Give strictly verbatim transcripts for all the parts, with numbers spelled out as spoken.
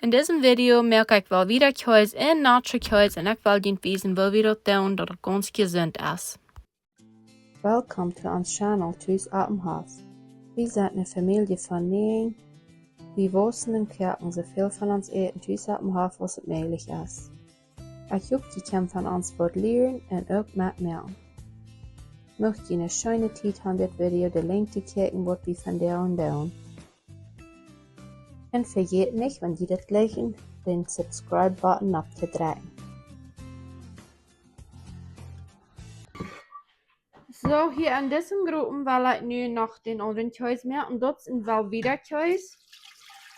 En disen Video moak ekj Velveeta Kjees un Nacho Kjees un ekj well junt wiesen woo wie daut doonen daut et gaunz jesunt es. Welcome to ons channel Tus oppem Hoff. Wie sent eene Famielje von näajen. Wie wausen un koaken soo väl von ons Äten tus oppem Hoff aus et mäajlich es. Ekj hop jie kjennen von ons waut lieren un uk metmoaken. Mucht jie eene scheene Tiet haben dit Video de Lenjd to kjikjen waut wie vondoag doonen. Un vejät nich, wan jie daut liken, dän Subscribe Button auftodrekjen. Soo, hia en disen Gropen well ekj nu noch dän aundren Kjees moaken. Daut es een Velveeta Kjees.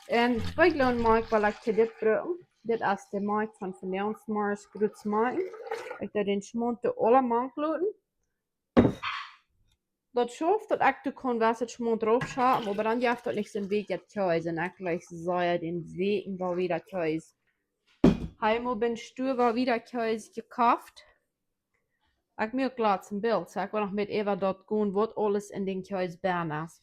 Un twee Galoon Malkj well ekj hia dit brucken. Dit es de Malkj von vondoag zemorjes, Gruts Malkj. Ekj deed dän Schmaunt aula mank loten. Daut schauft daut ekj doa kaun waut Schmaunt rauf schapen, oba dan jeft daut nich soon weekjen Kjees. Un ekj jlikj sea dän weekjen Velveeta Kjees. Hab mol biem Stua Velveeta Kjees jekoft. Ekj moak latst een Bilt, soo ekj well noch met äwa daut gonen waut aules en dän Kjees benn es.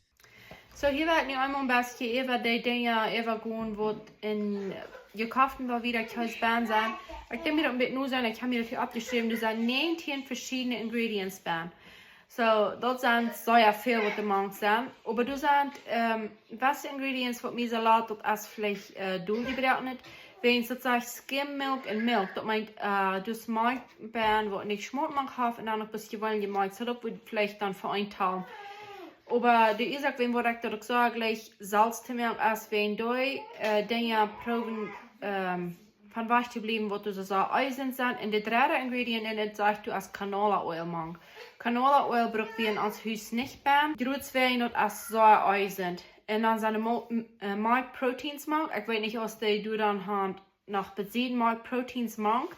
Soo, hia woa ekj nu eemol een bät äwa dee Dinja äwa gonen waut en jekoften Velveeta Kjees benn sent. Ekj denkj mie daut een bät nu sennen, ekj hab mie daut hia oppjeschräwen, doa sent näajentieen veschiedne ingredients benn. Soo, daut sent sea väl waut doa mank sent. Oba doa sent, ähm, waut ingredients waut mie soo lat, daut es veleicht, äh, doa jebroaken. Wäajens daut sajcht skim milk un milk. Daut meent, äh, doa es Malkj benn waut nich Schmaunt mank haft un dan noch een bät jeweenelje Malkj. Soo daut wudd veleicht dan fa een Tal. Oba de Uasoak wäajen waut ekj daut uk soo jlikj selfst to moaken es wäajen dee, äh, Dinja proowen, ähm, von wajch to bliewen waut doa soo sea eisent sent. Un de dredde ingredient en dit sajcht doa es canola oil mank. Canola oil bruck wie en ons Hus nich benn. Gruts wäajen daut es sea eisent. Un dan sent de Mol-, m-, äh, Malkj Proteins mank. Ekj weet nich aus dee doa dan haben noch besied Malkj Proteins mank.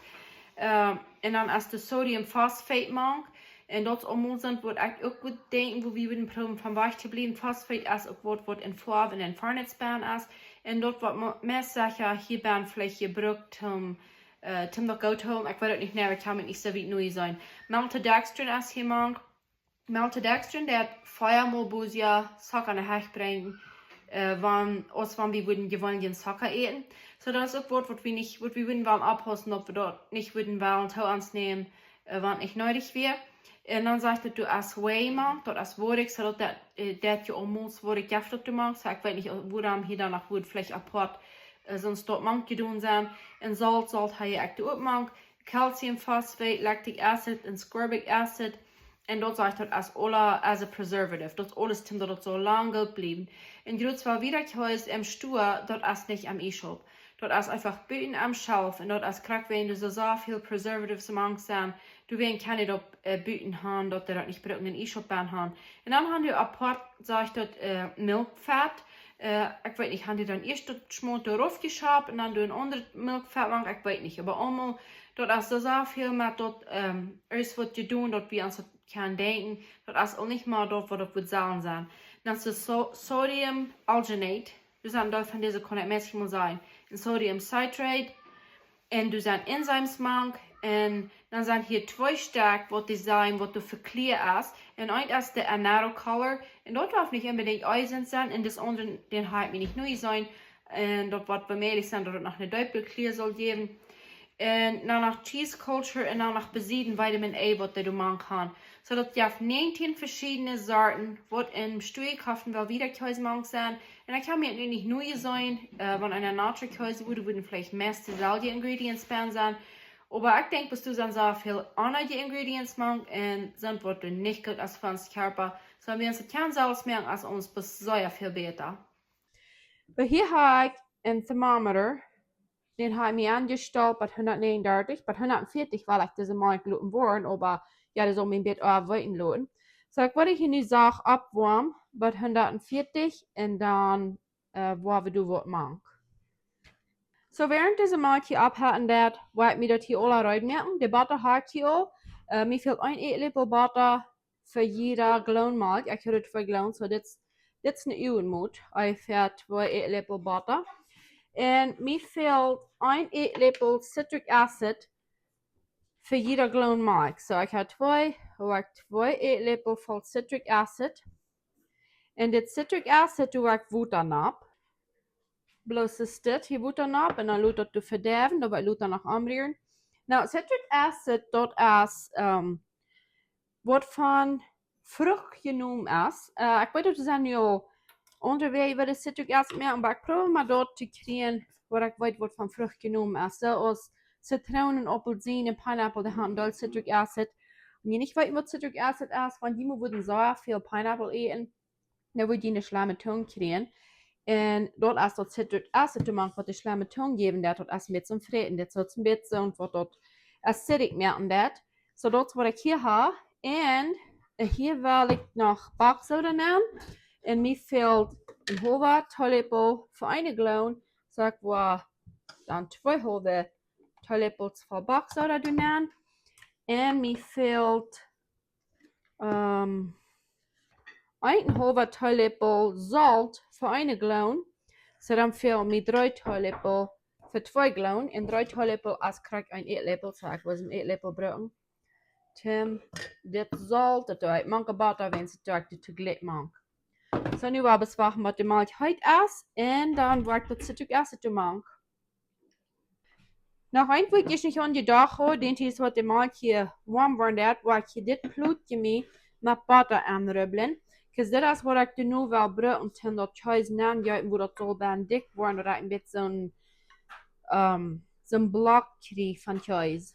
Äh, un dan es de sodium phosphate mank. Un daut es aulemol soont waut ekj uk wudd denkjen, woo wie wudden proowen von wajch to bliewen. Phosphate es uk waut, waut en Foaw un en Farnets benn es. Un daut woat mo-, meist secha hia benn veleicht jebrukt om, äh, om daut goot to hoolen. Ekj weet daut nich, nä, ekj hab mie nich soo wiet nojeseenen. Maltodextrin es hia mank. Maltodextrin deit veamol bosja Zocka no Hecht brinjen, äh, wan, aus wan wie wudden jeweenlich Zocka äten. Soo daut es uk waut, waut wie nich, waut wie wudden wellen oppaussen, daut wie daut nich wudden wellen to ons nämen, äh, wan nich needich wia. Un dan sajcht daut doa es whey mank, daut es Woarikj, soo daut, äh, daut je aulemol Woarikj jeft daut doa mank. Soo ekj weet nich wuarom hia dan noch wudd veleicht apoat, äh, soont daut mank jedonen sent. Un Solt, Solt hab ekj doa uk mank. Calcium phosphate, lactic acid un ascorbic acid. Un daut sajcht daut es aula as a preservative. Daut es aules om daut et soo lang goot blift. Un Gruts Velveeta Kjees em Stua, daut es nich em E-Shop. Daut es eefach buten em Shelf. Un daut es krakjt wäajen doa soo, soo väl preservatives mank sent. Doawäajen kaun eena daut, äh, buten haben, daut eena daut nich brukt em E-Shop benn haben. Un dan haben wie apoat, sajcht daut, äh, Milk Fat. Äh, ekj weet nich, haben dee dan ieescht daut Schmaunt doa rauf jeschapt un dan doa een aundret Milk Fat mank, ekj weet nich. Oba aulemol, daut es soo, soo väl met daut, ähm, es waut jedonen, daut wie ons daut kjennen denkjen, daut es aul nich mea daut waut daut wudd sellen sennen. Dan es de so-, sodium alginate, doa sent doa von dise, kaun ekj meist mol sajen, un sodium citrate, un doa sent enzymes mank, un dan sent hia twee Stekj waut dee sajen waut doa vekjlia es. Un eent es de annatto color, un daut hoft nich onbedinjt eisent sennen, un daut aundre, dän hab ekj mie nich nojeseenen. Un daut woat woamäajlich sennen daut et noch eene deepere Kjlia saul jäwen. Un dan noch cheese culture un dan noch besied vitamin A waut dee doa mank haben. Soo daut jeft näajentieen veschiedne Sorten waut em Stua jekoften Velveeta Kjees mank sent. Un ekj hab mie nu nich nojeseenen, äh, wan eena Nacho Kjees wudd, wudden veleicht meist deeselwje ingredients benn sennen. Oba ekj denkj, daut doa sent soo väl aundre ingredients mank un soont waut doa nich goot es fa ons Kjarpa. Soo wan wie ons daut kjennen selfst moaken, es ons bloos soo väl bäta. Oba hia hab ekj een thermometer. Dän hab ekj mie aunjestalt bie hundatneejenundartich, bie hundatveatich well ekj dise Malkj loten woaren, oba jo, daut saul mie een bät oabeiden loten. Soo, ekj woa hia nu sacht oppwoamen bie hundatveatich un dan, äh, woa wie doa waut mank. Soo, wäarent dise Malkj hia oppheeten deit, woa ekj mie daut hia aula reed moaken. De Botta hab ekj hia aul. Äh, mie fält een Ätläpel Botta fa jieda Galoon Malkj. Ekj hab twee Galoon, soo dit, dit es een Ätläpel, onjefäa twee Ätläpel Botta. Un mie fält een Ätläpel citric acid fa jieda Galoon Malkj. Soo, ekj hab twee, hab ekj twee Ätläpel voll citric acid. Un dit citric acid doo ekj Wota nopp. Bloos es dit hia Wota nopp un dan lot daut doa vedeiwen, dan woa ekj lota noch omrieren. Nu, citric acid, daut es, ähm, waut von Frucht jenomen es. Äh, ekj weet, daut es nu aul aundre Wäaj, waut de citric acid mea, oba ekj proow mau daut to kjrieen, waut ekj weet, waut von Frucht jenomen es. Soo aus Zitroon un Aupelsien un Pineapple, dee haben doll citric acid. Un jie nich weeten, waut citric acid es, wan jie mol wudden soo väl Pineapple äten, dan wudd jie eene schlemme Tung kjrieen. Un daut es daut citric acid, waut de schlemme Tung jäwen deit, daut es met soon Fräten, daut es soon bät soon, waut daut acidic moaken deit. Soo, daut es waut ekj hia hab. Un, äh, hia well ekj noch Backsoda nämen. Un mie fält een haulwa Teeläpel fa eene Gallon. Soo ekj woa dan twee haulwe Teeläpels voll Backsoda doa nämen. Un mie fält, ähm, een haulwa Teeläpel Solt fa eene Gallon. Soo dan fält mie dree Teeläpel fa twee Gallon. Un dree Teeläpel es krakjt een Ätläpel, soo ekj woa een Ätläpel brucken. Toom dit Solt, daut doa ekj mank Botta, wiels daut doa ekj too jlikj mank. Soo, nu woa wie wachten, waut de Malkj heet es, un dan woa ekj daut citric acid doa mank. Noch een, waut ekj nich aun jedocht haud, daut es, waut de Malkj hia woam woaren deit, woa ekj hia dit Plot hia met Botta aunrubblen. 'Cause dit es waut ekj doa nu well brucken, toom daut Kjees nenjeeten, wua daut saul bie dikj woaren, daut ekj een bät soon, ähm, soon Block kjrie von Kjees.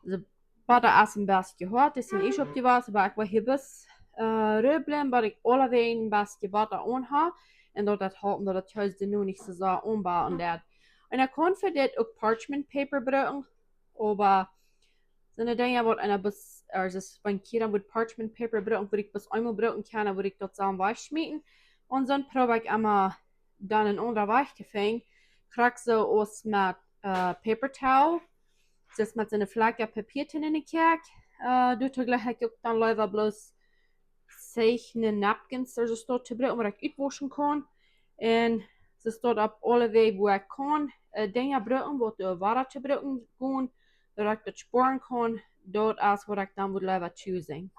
De Botta es een bät hoat, es een ieescht oppjewossen, oba ekj woa hia bloos, äh, rubblen, waut ekj aulawäajen een bät Botta aun hab. Un daut, daut halpt, daut daut Kjees doa nu nich soo sea aunbacken deit. Un eena kaun fa dit uk Parchment Paper brucken, oba soone Dinja, waut eena bloos, äh, es, wan ekj dan wudd Parchment Paper brucken, wudd ekj bloos eemol brucken kjennen, dan wudd ekj daut dan wajchschmieten. Un dan proow ekj emma dan een aundren Wajch to finjen. Krakjt soo aus met, äh, Paper Towel. Daut es met soone Flakja Papia to nämen, krakjt. Äh, doa jlikj ekj uk dan leewa bloos seene Napkins, soo aus daut to brucken, waut ekj utwauschen kaun. Un soo aus daut opp aule Wäaj, wua ekj kaun, äh, Dinja brucken, waut doa wada to brucken gonen, daut ekj daut spoaren kaun, daut es waut ekj dan wudd leewa choosing.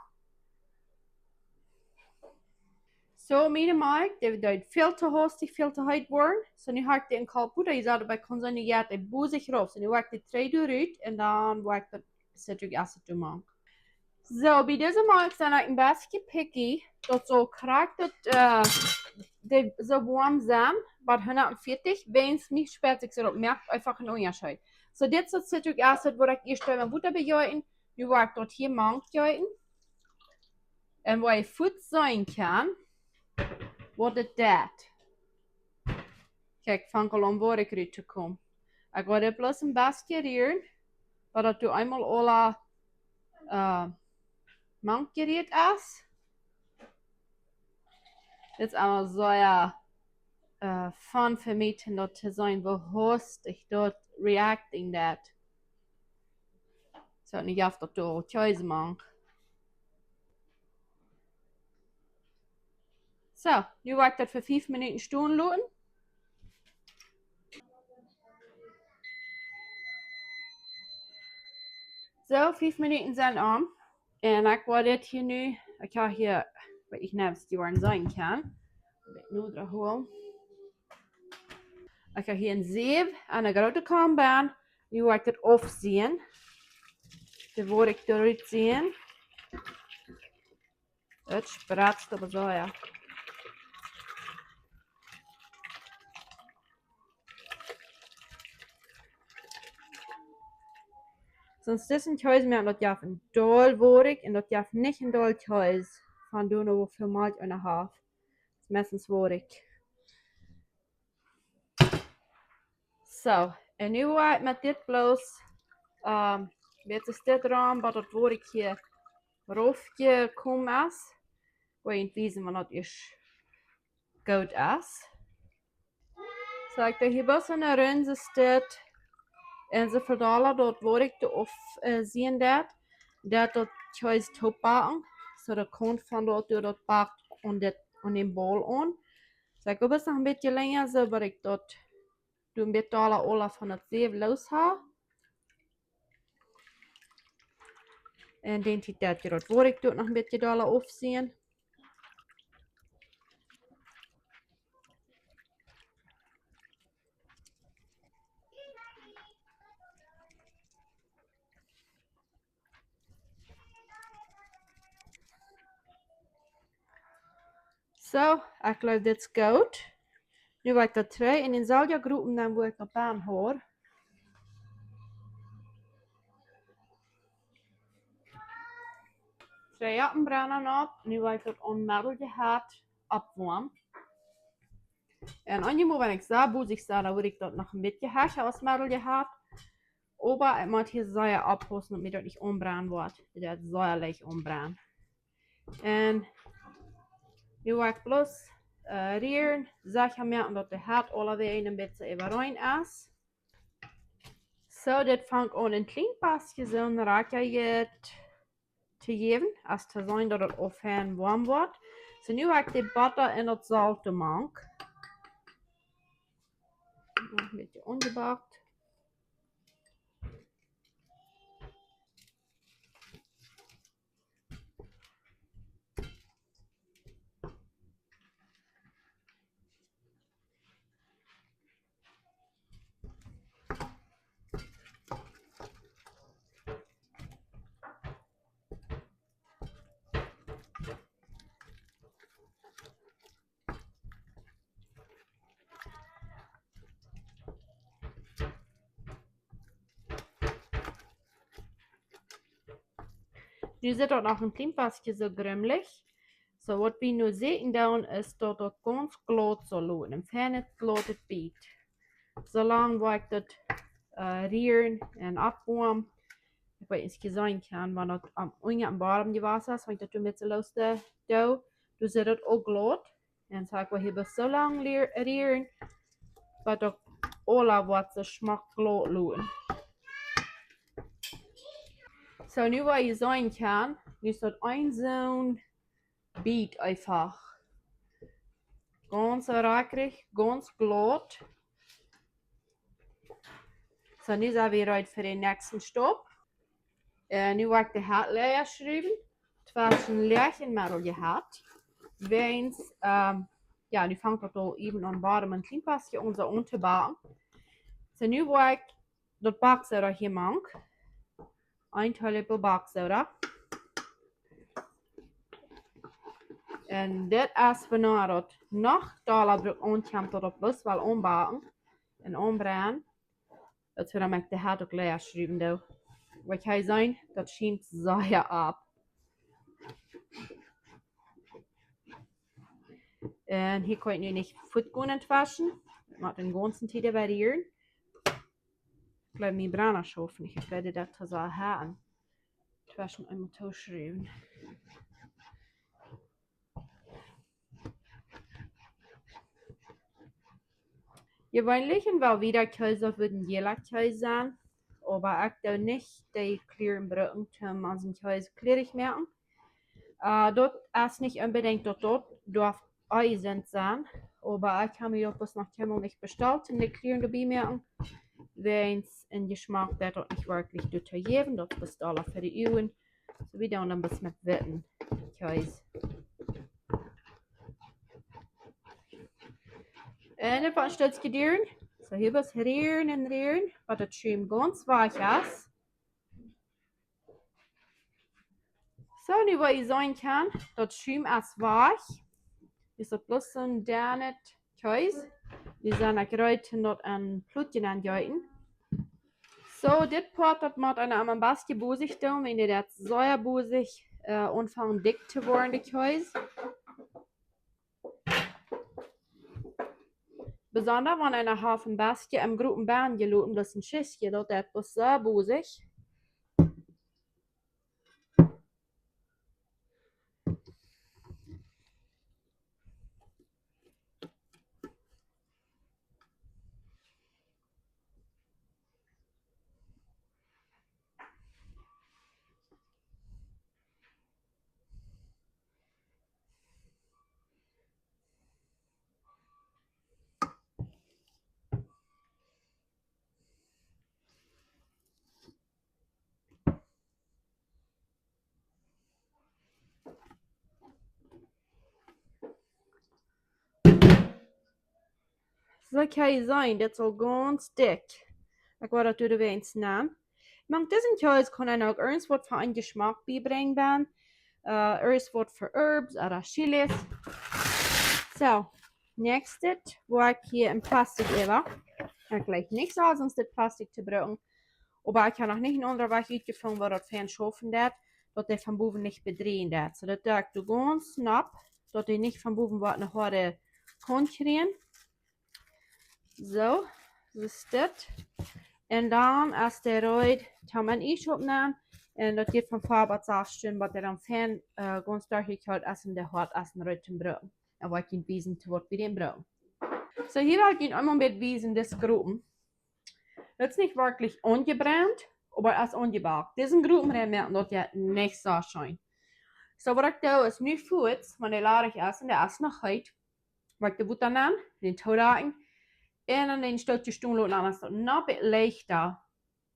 Soo, miene Malkj, dee deed väl too haustich, väl too heet woaren. Soo, nu hab ekj dee en kolt Wota jesat, oba ekj kaun seenen, nu jeit dee bosich rauf. Soo, nu woa ekj dee trigj doa rut un dan woa ekj daut citric acid doa mank. Soo, bie dise Malkj sie ekj een bät picky. Daut saul krakjt daut, äh, dee soo woam sennen, bie hundatveatich, wiels mie spät sikj soo, daut moakt eefach een Unjascheet. Soo, dit es daut citric acid, waut ekj ieescht en Wota bie jeeten. Nu woa ekj daut hia mank jeeten. Un wua jie fuaz seenen kjennen, waut daut deit. Kjikj, fangt aul aun Wota rut to komen. Ekj woa dit bloos een bät rieren, waut daut doa eemol aula, äh, mank jerieet es. Dit es emma soo, jo, äh, fun fa mie, daut to seenen, woo haustich daut reacting deit. Soo, nu jeft daut doa Kjees mank. Soo, nu woa ekj daut fa fief Minuten stonen loten. Soo, fief Minuten sent om. Un ekj woa dit hia nu, ekj hab hia, waut ekj nich woaren seenen kaun. Ekj woa nu doa holen. Ekj hab hia een Säw un een groote Kom bie. Nu woa ekj dit aufsieen. Dan woa ekj doa rut sieen. Daut spretzt oba soo, jo. Soo, disen Kjees, mau daut jeft een doll Wota un daut jeft nich een doll Kjees. Von doa no woo väl Malkj eena haft. Daut es meistens Wota. Soo, un nu woa ekj met dit bloos, ähm, dit es dit Rum, waut daut Wota hia raufjekomen es. Woa ekj wiesen, wan daut ieescht goot es. Soo, ekj doo hia bloos een Rund es dit. Un soo väl dolla daut Wota doa auf, äh, sieen deit, daut daut Kjees toopbacken. Soo, daut kaun von daut, daut backt aun dit, aun dän Bowl aun. Soo, ekj hab bloos noch een bät lenja, soo daut ekj daut doa een bät aula, aula von daut Säw los hab. Un dan deit daut, daut Wota doa noch een bät dolla aufsieen. Soo, ekj jleew dit es goot. Nu woa ekj daut trigj en dän selwjen Gropen nämen, wua ekj daut aun haud. Trigj opp dän Brenna nopp. Nu woa ekj daut aun meddel Hitt oppwoamen. En eenjemol, wan ekj soo bosich sie, dan woa ekj daut noch een bät hecha aus meddel Hitt. Oba ekj mott hia sea oppaussen, daut mie daut nich aunbrennen woat. Daut woat sea leicht aunbrennen. En nu woa ekj bloos, äh, rieren, secha moaken, daut de Hitt aulawäajen een bät äwareen es. Soo, dit fangt aun een kjlien bät soo een rakjajit to jäwen, aus to seenen, daut et aul fein woam woat. Soo, nu woa ekj de Botta en daut Solt mank. Noch een bät aunjebackt. Nu sitt daut noch een kjlien bät soo grumlich. Soo, waut wie nu seenen doonen, es daut daut gaunz glaut saul loten. Een feinet, glaut Biet. Soo lang woa ekj daut, äh, rieren en oppwoamen. Ekj weet nich, aus jie seenen kjennen, wan daut aum, unja aum Bodem jewast es, wan ekj daut doa met soo loos doo, dan sitt daut uk glaut. En soo ekj woa hia bloos soo lang lier-, rieren, bat daut aula woat soo schmock glaut loten. Soo, nu woa jie seenen kjennen, nu es daut een soo een Biet eefach. Gaunz rakjrich, gaunz glaut. Soo, nu sent wie reed fa dän näakjsten Stap. En nu woa ekj de Hitt läaja schruwen. Tweschen läach en meddel Hitt. Wäajens, ähm, jo, nu fangt daut aul äwen aun woam een kjlien bät aun soo auntobacken. Soo, nu woa ekj daut Backsoda hia mank. Een Teeläpel Backsoda. En dit es, wan daut noch dolla brukt auntokomen, daut daut bloos well aunbacken en aunbrennen. Daut es wuarom ekj de Hitt uk läaja schruwen doo. Waut jie seenen, daut schiemt sea opp. En hia kaun ekj nu nich fuat gonen tweschen. Ekj mott de gaunze Tiet varieren. Ekj jleew, mien Brenna schauft nich. Ekj woa daut soo haben. Tweschen eemol tooschruwen. Jeweenlich en Velveeta Kjees, daut wudd een jäla Kjees sennen, oba ekj doo nich de Klieren brucken, om onsen Kjees klierich moaken. Äh, daut es nich onbedinjt daut daut doaf Ei sent sennen, oba ekj hab mie daut bloos noch kjeenmol nich bestalt, om de Klieren doabie moaken. Wäajens een Jeschmack, daut daut nich werkjlich doa to jäwen, daut es bloos aula fa de Uagen. Soo, wie doonen dan bloos met witten Kjees. En een poa Stekjkjes dieren. Soo, hia bloos rieren en rieren, bat daut Schuam gaunz wajch es. Soo, nu woa jie seenen kjennen, daut Schuam es wajch. Es daut bloos soo een dennet Kjees. Dee sent ekj reed om daut en Plutjes aunjeeten. Soo, dit Poat, daut mott eena emma een bät bosich doonen, wan daut sea bosich, äh, aunfangt dikj to woaren, de Kjees. Besonda wan eena haft een bät em Gropen benen jeloten, daut es een Schissje, daut daut bloos sea bosich. Soo, kjenn jie seenen, dit es aul gaunz dikj. Ekj woa daut doa wäajens nämen. Mank disen Kjees kaun eena uk irjent waut fa een Jeschmack biebrinjen. Äh, irjent waut fa Herbs ooda Chilis. Soo, näakjstet woa ekj hia een Plastik äwa. Ekj jleich nich soo, aus dit Plastik to brucken. Oba ekj hab noch nich een aundren Wajch utjefungen, woo daut fein schaufen deit, daut dee von bowen nich bedrieejen deit. Soo, daut doo ekj doa gaunz nopp, daut dee nich von bowen woat ne hoade Kaunt kjrieen. Soo, soo es dit. Un dan es dee reed, kaun eena Iess oppnämen. Un daut jeit von fiew bat sass Stunden, bat dee dan fein, äh, gaunz derchjekjeelt es un dee hoat es un reed to brucken. Un woa ekj junt wiesen, to waut wie dän brucken. Soo, hia well ekj junt eemol een bät wiesen, dis Gropen. Daut es nich werkjlich aunjebrent, oba es aunjebackt. Disen Gropen rein moaken, daut jeit nich soo scheen. Soo, waut ekj doo, es nu fuaz, wan dee ladich es un dee es noch heet, woa ekj de Wota nämen, dän toodakjen, un dan dän Stootje stonen loten, dan es daut noch een bät leichta,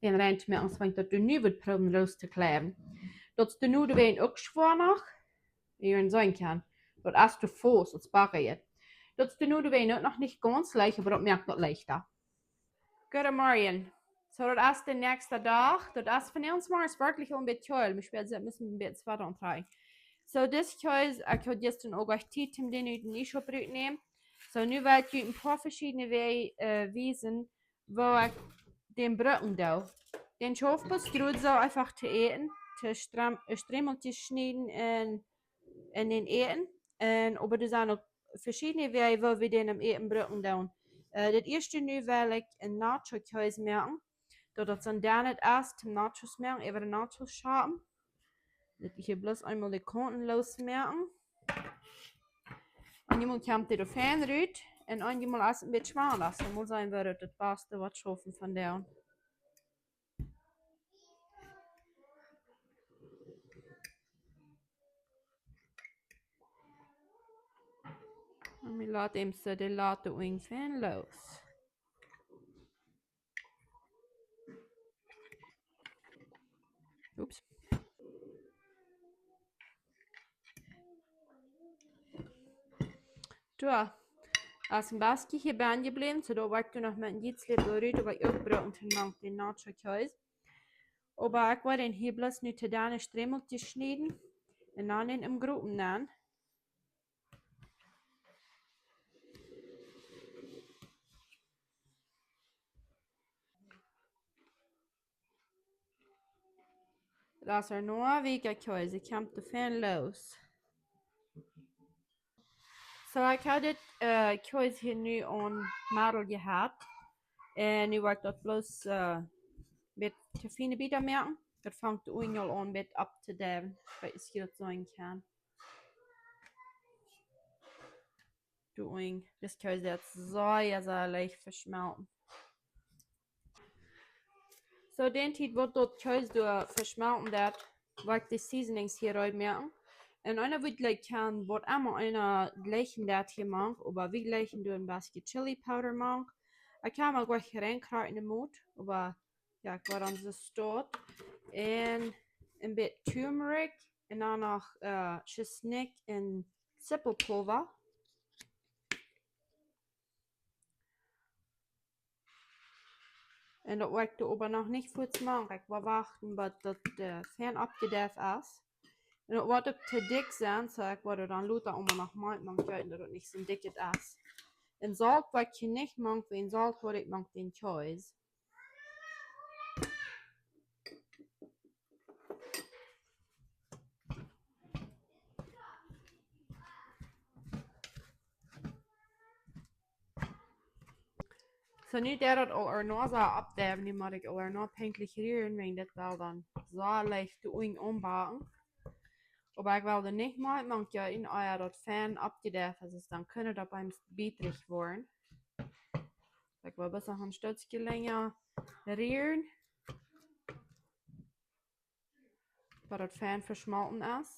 dän rein to moaken, aus wan ekj daut nu wudd proowen loos to kjleewen. Daut es nu de Ween uk schwoa noch, jie seenen kaun. Daut es too faust, daut backt je. Daut es nu de Ween uk noch nich gaunz leicht, oba daut moakt daut leichta. Goodemorjen. Soo, daut es de näakjste Dach. Daut es vondoag zemorjes werkjlich aul een bät kjelt. Wie spälen, sent, mott een bät Swäta auntrakjen. Soo, dis Kjees, ekj haud jistren uk ieescht Tiet om dän ut dän Iesschaup rut to nämen. Soo, nu well ekj junt een poa veschiedne Wäaj, äh, wiesen, woo ekj dän brucken doo. Dän schauft bloos jrod soo eefach to äten, to Stram-, äh, Strämelkjes schnieden un, un dän äten. Un, oba doa sent uk veschiedne Wäaj, woo wie dän em Äten brucken doonen. Äh, daut ieeschte nu well ekj een Nacho-Kjees moaken. Daut daut soon dennet es, toom Nachos moaken, äwa de Nachos schapen. Daut ekj hia bloos eemol de Kaunten loos moaken. Un eemol kjemt dee doa fein rut. Un eemol es een bät schwoa, daut mott sennen, woat daut daut baste waut schaufen vondoag. Un wie loten am soo, dee loten wie fein loos. Oops. Soo, es een bät hia bie jebläwen, soo daut woa ekj doa noch met een Jietsläpel rut, oba ekj uk brucken to mank dän Nacho-Kjees. Oba ekj woa dän hia bloos nu to denne Strämelkjes schnieden un dan dän em Gropen nämen. Daut es noch een weekja Kjees, ekj hab de fein loos. Soo, ekj hab dit, äh, Kjees hia nu aum Meddel jehaut. Un nu woa ekj daut bloos, äh, met de fiene Bieta moaken. Daut fangt de Unj aul aun met opptodäwen, wiels jie daut seenen kaun. De Unj, dis Kjees deit sea, sea leicht veschmelten. Soo, dän Tiet waut daut Kjees doa veschmelten deit, woa ekj de Seasonings hia reed moaken. Un eena woat jlikj kjennen, waut emma eena jlikjen deit hia mank, oba wie jlikjen doa een bät Chili Powder mank. Ekj hab mau jlikj renkjrakjt enne Moot, oba jo, ekj woa dan soo stoat. Un een bät Turmeric un dan noch, äh, Tschesnikj un Zippelpulva. Un daut woa ekj doa oba noch nich fuaz mank. Ekj woa wachten, bat daut, äh, fein oppjedeift es. Un daut woat uk to dikj sennen, soo ekj woa dan lota emma noch mol mank, daut daut nich soo dikj es. Un Solt woa ekj hia nich mank, wiels Solt woa ekj mank dän Kjees. Soo, nu daut daut aul noch soo oppdeift, nu mott ekj aul noch pinkjlich rieren, wiels daut well dan soo leicht de Unj aunbacken. Oba ekj well doa nich mol mank, jo, ea daut fein oppjedeift es, dan kaun daut bie mie bietrich woaren. Ekj woa bloos noch een Stootje lenja rieren. Bat daut fein veschmolten es.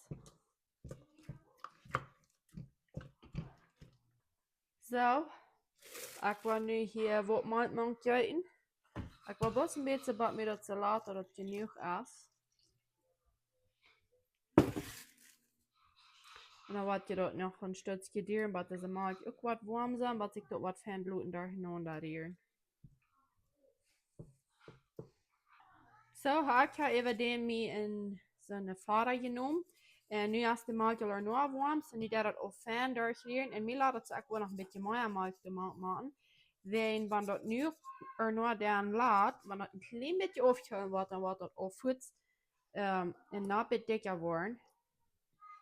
Soo, ekj woa nu hia waut mol mank jeeten. Ekj woa bloos een bät, bat mie daut soo lat daut daut jenuach es. Un dan woat je daut noch een Stootje dieren, bat dise Malkj uk waut woam sennen, bat ekj daut waut fein loten derchenaunda rieren. Soo, ekj hab äwa däm mie een, soone Fodda jenomen. Un nu es de Malkj aul noch woam, soo nu deit daut aul fein derchrieren. Un mie lat daut soo, ekj well noch een bät mea Malkj doamank moaken. Wan, wan daut nu noch doa lat, wan daut een kjlien bät aufkjeelt woat, dan woat daut aul fuaz, ähm, een kjlien bät dikja woaren.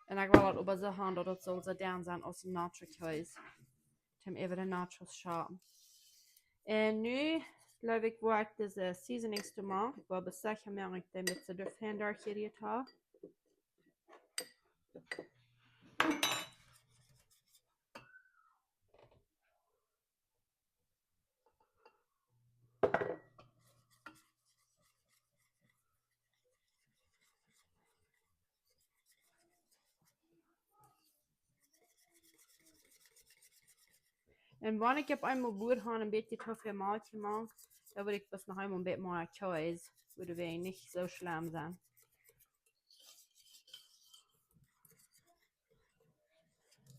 Un ekj well daut oba soo haben, daut daut saul soo dun sennen aus een Nacho Kjees. Toom äwa de Nachos schapen. Un nu, jleew ekj, woa ekj dise Seasonings doamank. Ekj well bloos secha moaken, daut ekj dee met soo doa fein derchjerieet hab. Un wan ekj opp eemol woa haben een bät too väl Malkj jemoakt, dan well ekj bloos noch eemol een bät mea Kjees, woat daut nich soo schlemm sennen.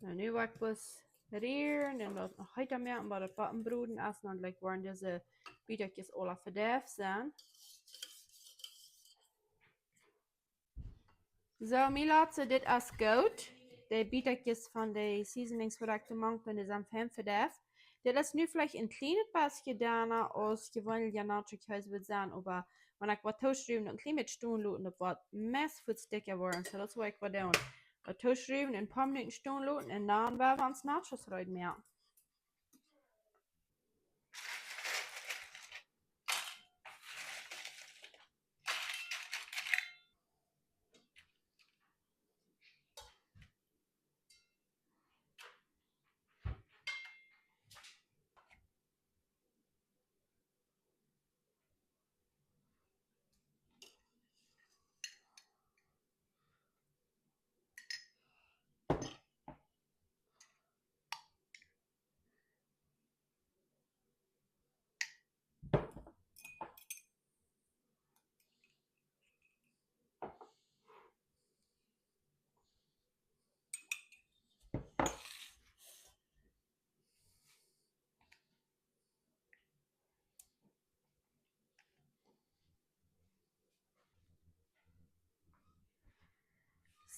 Un nu woa ekj bloos rieren un daut noch heeta moaken, bat daut Botten broden es, un dan jlikj woaren dise Bietakjes aula vedeift sennen. Soo, mie lat soo, dit es goot. De Bietakjes von de Seasonings, waut ekj doamank doo, dee sent fein vedeift. Dit es nu veleicht een kjlien bät duna aus jeweenlich Nacho Kjees wudd sennen, oba wan ekj waut tooschruwen un een kjlien bät stonen loten, daut woat meist fuaz dikja woaren. Soo, daut es waut ekj woa doonen. Waut tooschruwen, een poa Minuten stonen loten un dan woa wie ons Nachos reed moaken.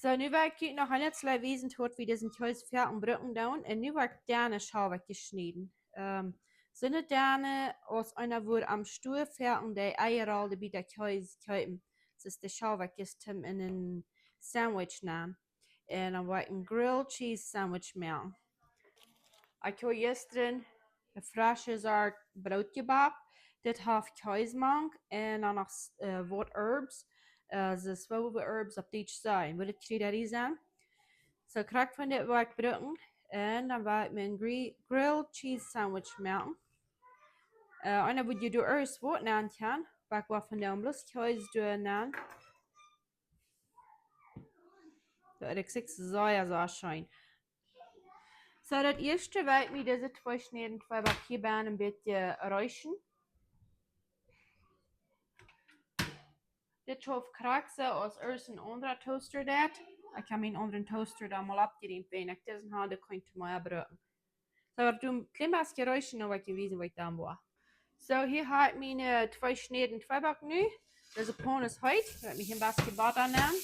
Soo, nu woa ekj junt noch eemol wiesen, waut wie disen Kjees fa ons brucken doonen. Un nu woa ekj denne Schaubakjes schnieden. Ähm, soo denne aus eena wudd aum Stua fa de Eia aul de Bietakjes kjeepen. Daut es de Schaubakjes toom en een Sandwich nämen. Un dan woa ekj een grilled cheese sandwich moaken. Ekj hab jistren een fresche Sort Broot jebackt. Dit haft Kjees mank un dan noch, äh, waut Herbs. Äh, soo Zwiebel Herbs opp Dietsch sent, woat daut Kjriederie sennen. Soo, krakjt von dit woa ekj brucken. Un dan woa ekj mie een gri-, grilled cheese sandwich moaken. Äh, un dan woa ekj doa ieescht waut nämen kjennen. Woa ekj waut von dän bloos Kjees doonen. Daut rikjt sikj sea, sea scheen. Soo, daut ieeschte woa ekj mie dise twee Schnäden Tweeback hia bie een bät reeschen. Dit schauft krakjt soo aus ieescht een aundra Toaster deit. Ekj hab mienen aundren Toaster dan mol oppjerieemt, wiels ekj disen haud, dee kunn ekj mea brucken. Soo, daut doo een kjlien bät reeschen, dan woa ekj junt wiesen, waut ekj doonen woa. Soo, hia hab ekj miene, äh, twee Schnäden Tweeback nu. Dise Paun es heet. Ekj woa mie een bät Botta nämen.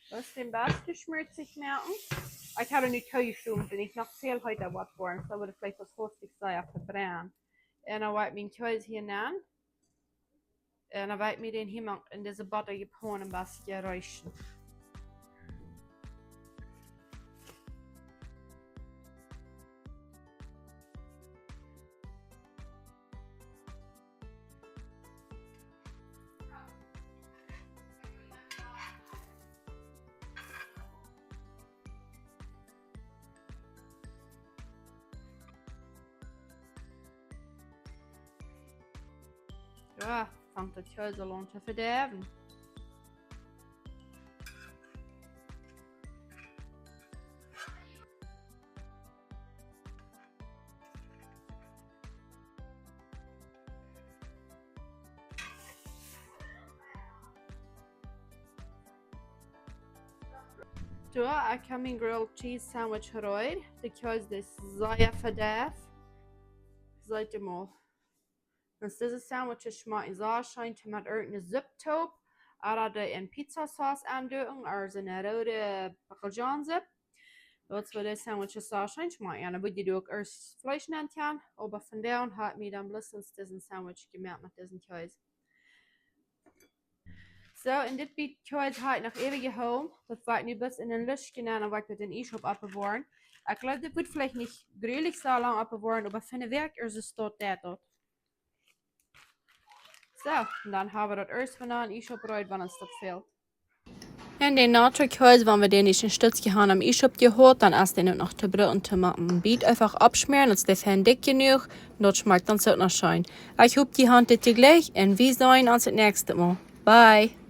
Daut es een bät schmutzich moaken. Ekj hab nu twee jeschlonen, wan ekj noch väl heeta woat woaren. Soo woat et veleicht waut hastich sea vebrennen. Un dan woa ekj mien Kjees hia nämen. Un dan woa ekj mie dän hia en dise Botta jeponen een bät reeschen. Jo, fangt daut Kjees aul aun to vedeiwen. Soo, ekj hab mien grilled cheese sandwich reed. De Kjees es sea vedeift. Seet mol. Daut dise Sandwiches schmakjen sea scheen met irjent eene Supp toop. Ooda dee en Pizzasauce aundoonen, ooda en roode Bockeljohnsupp. Daut woat de Sandwiches soo scheen schmakjen. Dan woa jie doa uk ieescht Fleesch nenn doonen, oba vondoag hab ekj mie dan bloos disen Sandwich jemoakt met disen Kjees. Soo, un dit Bät Kjees hab ekj noch äwent jehoolen. Daut woa ekj nu bloos en een Luschje nämen, dan woa ekj daut en Iesschaup oppbewoaren. Ekj jleew, dit woat veleicht nich grulich soo lang oppbewoaren, oba fa eene Wäakj es daut, daut. Soo, un dan hab wie daut ieescht von aun Iesschaup reed, wan ons daut fält. Un dän Nacho Kjees, wan wie dän ieescht een Stootje haben em Iesschaup jehaut, dan es dee uk noch to brucken to moaken. Bät eefach oppschmäaren, daut es dee fein dikj jenuach, un daut schmakjt dan uk noch scheen. Ekj hop, jie haben dit jlikj, un wie seenen ons daut näakjste Mol. Bye!